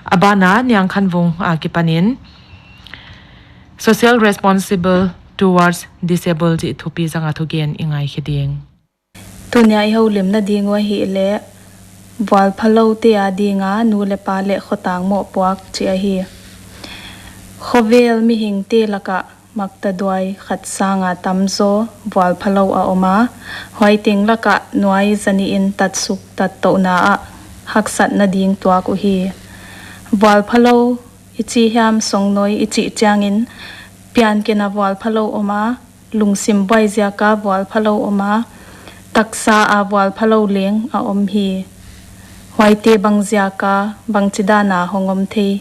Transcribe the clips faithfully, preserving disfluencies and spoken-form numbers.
A ban ah Niangkhanvung akipanin Social Responsible Towards Disabled chih thupi zanga thugen i ngaikhe ding. Tuni a i houlimna ding uh ahihleh, vualphaloute adinga nu leh pa leh khotang mohpuak chih ahi. Khovel mihingte lakah maktaduai khat sanga tamzaw vualphalo a om a, huai teng lakah nuai zanih in tatsuk tattouhna ah haksatna ding tuak uhi. Vualphalo i chi hiam, songnawi i chih chiangin pianken a vualphalo om a, lungsim buai ziaka vualphalo om a, taksa a vualphalo leng a om hi. Huaite bang ziaka, bangchidana hong om thei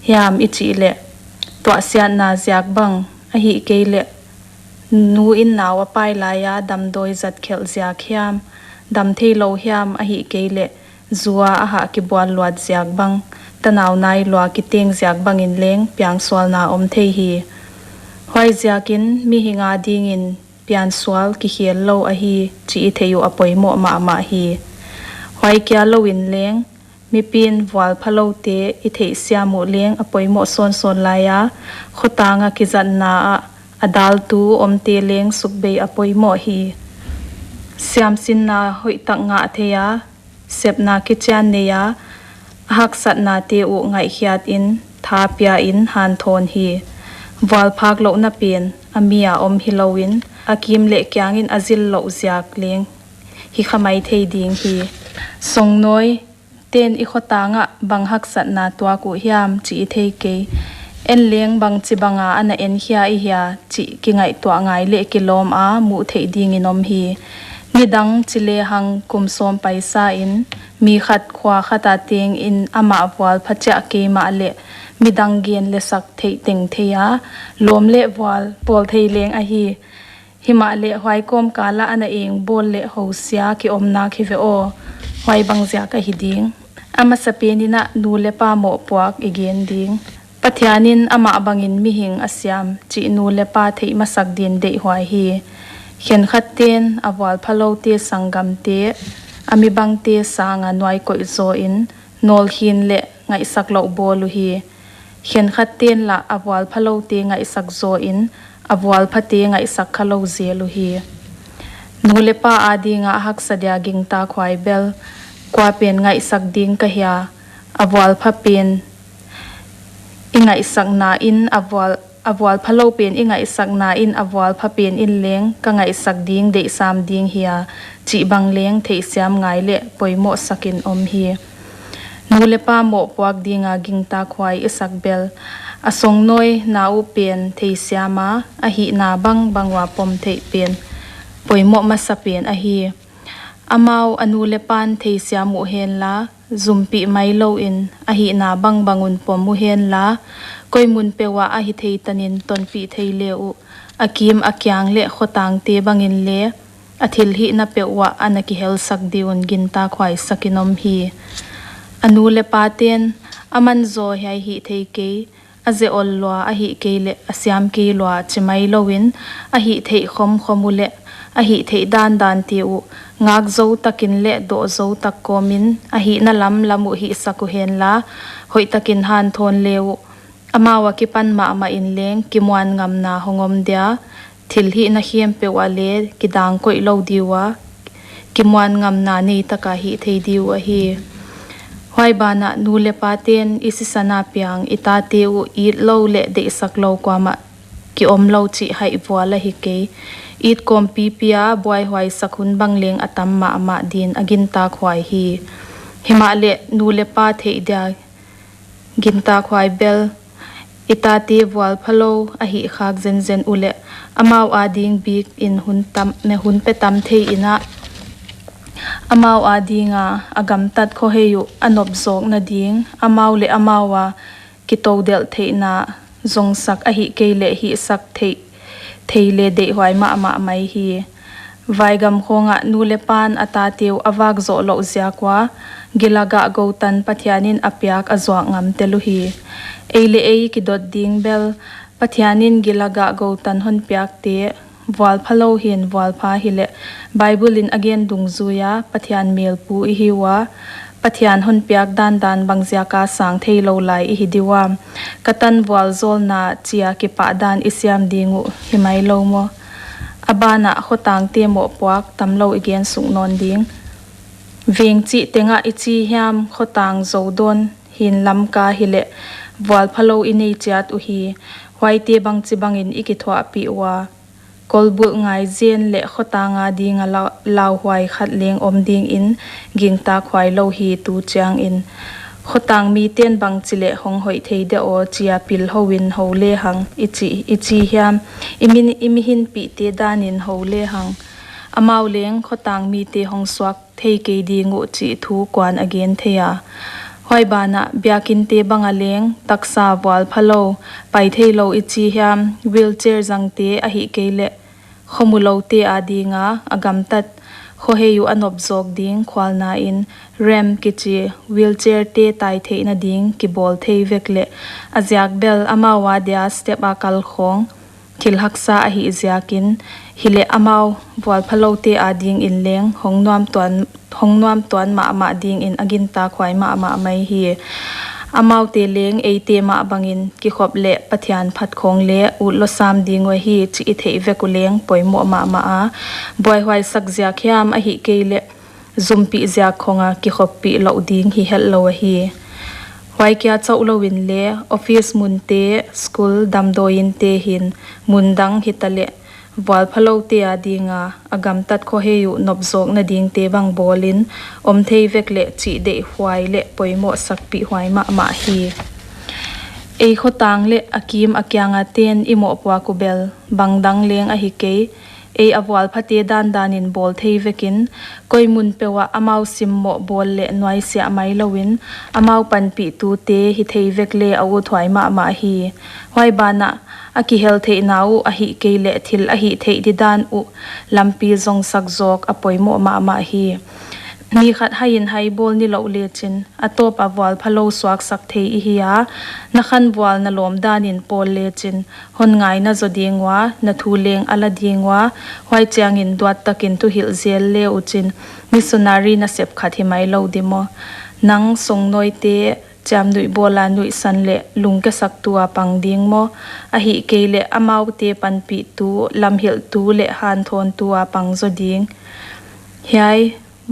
hiam i chih leh, tuahsiatna ziak bang, ahihkeileh nu in nau a pai laia damdawi zat khelh ziak hiam, dam theilou hiam, ahihkeileh zu a a hah kibual luat ziak bang, tanau nai lua kiteng ziak bangin leng piangsualna om thei hi. Huaiziakin mihing adingin piansual kikhel lou ahi chih i theih uh a poimoh mahmah hi. Huai kia louin leng, mipi'n vualphaloute i theihsiam uh leng a poimoh sawnsawn laia, khotanga kizatna ah a daltu omte leng sukbei a poimoh hi. Siamsinna hoihtak ngah theia, sepna kichian neia, a haksatnate uh ngaihkhiatin, tha piain hanthawn hi. Vualphak louhna pen a mi a om hilouin, a kim leh kiangin a zil louh ziak leng hi kha maithei ding hi. Songnawi te'n i khotangah bang haksatna tuak uh hiam chih i theikei. En leng bangchibanga ana enkhia i hia chih kingaihtuah ngai leh kilawm a muh theih dingin om hi. Nidang chi lehang kum sawm paisain mi khat khua khata tengin amah vualpha chiah kei mahleh midang gen leh sak theih teng thei a, lawm leh vual pawl thei leng ahi. Himahleh huai kawmkal ah ana engbawl leh housia ki om nak hi ve aw. Huai bang ziak ahi ding. A masapenin ah nu leh pa mohpuak i gen ding. Pathianin amah bangin mihing a siam chih nu leh pa theih masak din deihhuai hi. Khenkhatte'n a vualphaloute sanggamte, a mibangte sanga nuai koih zawin, nawlkhin leh ngaihsak louh bawl uhi. Khenkhatte'n lah a vualphaloute ngaihsak zawin, a vualphate ngaihsak khalou zel uhi. Nu leh pa adinga a haksa dia gintakhuai bel, kua pen ngaihsak ding ka hia, a vualpha pen i ngaihsakna in a vual, a vualphalou pen i ngaihsakna in a vualpha pen in leng ka ngaihsak ding deihsam ding hia chih bang leng theihsiam ngai leh poimoh sakin om hi. Nu leh pa mohpuak dinga gintakhuai i sak bel, a songnawina uh pen theisiam a, a hihna bangbang ua pom theih pen poimoh masapen ahi. Amau a nu leh pa'n theisiam uh henla, zumpih mailouin a hihna bangbang un pom uhenla, koi mun peuh ah a hithei tanin tonpih thei le uh, a kim a kiang leh khotangte bangin le a thilhihna peuh uah ana kihelsak di un gintakhuai sakin om hi. A nu leh pate'n aman zaw hiai hihthei kei, a ze ol lua ahihkeileh a siam kei lua chi mailouin, a hihtheih khomkhom uh leh a hihtheih dandante uh ngakzou takin leh dohzou tak kawmin a hihna lamlam uh hihsak uhenla, hoihtakin hanthawn le uh, amau akipan mahmahin leng kimuanngamna hong om dia, thilhihna khempeuh ah le kidang koih lou di ua, kimuanngamna neitaka hihthei di uh ahi. Huai banah nu leh pate'n i sisana piang i tate uh itlou leh deihsak lou kuamah ki omlou chih haihvual ahi kei. Itkawm pipia buaihuaisak hun bang leng a tam mahmah din a gintakhuai hi. Himahleh nu leh pa theih dia gintakhuai bel, i tate vualphalou a hihkhak zenzen uleh, amau ading bikin hun tam, hun pe tam thei in ah, amau adinga a gamtat khohei uh a nopzawkna ding, amau leh amau a kitoudelh theihna zongsak ahihkeileh hihsak theih thei le deihhuai mahmah mai hi. Vaigam khawngah nu leh pa'n a tate uh a vak zoh louh ziak ua, gilagah goutan Pathianin a piak a zuak ngam tel uhi. Ei leh ei kidot ding bel, Pathianin gilagah goutan hon piakte vualphalou hi'n vualpha hileh, Bible in a gen dungzuia Pathian melpu i hi ua, Pathian hon piak dandan bangziaka sang theilou lai i hi diua? Ka tan vualzawlna chia kipah dan i siam ding uh hi mailou maw? A banah khotangte mohpuak tamlou i gen suk nawn ding. Veng chih tengah i chi hiam, khotang zou dawn hin Lamka hileh vualphalou i nei chiat uhi. Huaite bangchibangin i kithuahpih ua, kolbulh ngai zen leh khotang adinga lau-, lauhuai khat leng om dingin gingtak huailou hi tu chiangin. Khotang miten bangchileh hong hoih thei de aw chia pilhouin hou lehang i chi, i chi hiam, i min, i mihinpihte danin hou lehang. Amau leng khotang mite hong suak thei kei ding uh chih thu kuan a gen thei a? Huai banah biakinnte banga leng taksa vualphalou, pai theilou i chi hiam, wheelchair zangte ahihkeileh khomuloute adinga a gamtat khohei uh a nopzawk ding khualnain ramp kichi wheelchair-te tai theihna ding kibawl thei vek leh, a ziak bel amau adia step a kal khawng thil haksa ahih ziakin, hileh amau vualphaloute adingin leng hong nuamtuan, hong nuamtuan mahmah dingin a gintakhuai mahmah mai hi. Amaute leng eite mah bangin kikhop leh Pathian phat khawng leh utlawsam ding uh ahi chih i theih vek uh leng poimoh mahmah a, buaihuaisak ziak hiam ahihkeileh zumpih ziak khonga kikhoppih louh ding hi hetlou ahi. Huai kia chauh louin leh office munte, school, damdawi innte hin mundang hitaleh vualphaloute adinga a gamtat khohei uh nopzawkna dingte bang bawlin om thei vek leh chih deihhuai leh poimoh sakpihhuai mahmah hi. Ei khotang leh a kim a kianga ten i mohpuak uh bel bangdang leng ahi kei. Ei a vualphate dandanin bawl thei vekin, koi mun peuhah amau simmoh bawl leh nuaisiah mailouin, amau panpihtute hi thei vek leh a uthuai mahmah hi. Huai banah a kihel theihna uh ahihkeileh thil ahih theih didan uh lampi zongsak zawk a poimoh mahmah hi. Mi khat haiin hai bawl nilouh lechin, a tawpa vualphalou suaksak thei i hi a, na khanvual na lawm danin pawl lechin, hon ngaina zaw ding ua, na thu leng a la ding ua, huai chiangin duattakin thuhilh zel le uchin, missionary nasep khat hi mailou di maw? Nang songnawite chiamnuih bawla nuihsan leh lungkesaktu a pang ding maw? Ahihkeileh amaute panpihtu, lamhilhtu leh hanthawntu a pang zaw ding? Hiai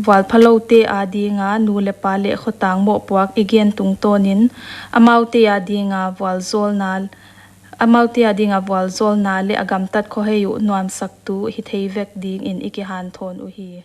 vualphaloute adinga nu leh pa leh khotang mohpuak i gen tungtawnin, amaute adinga vualzawlna, amaute adinga vualzawlna leh a gamtat khohei uh nuamsaktu hi thei vek dingin i kihanthawn uhi.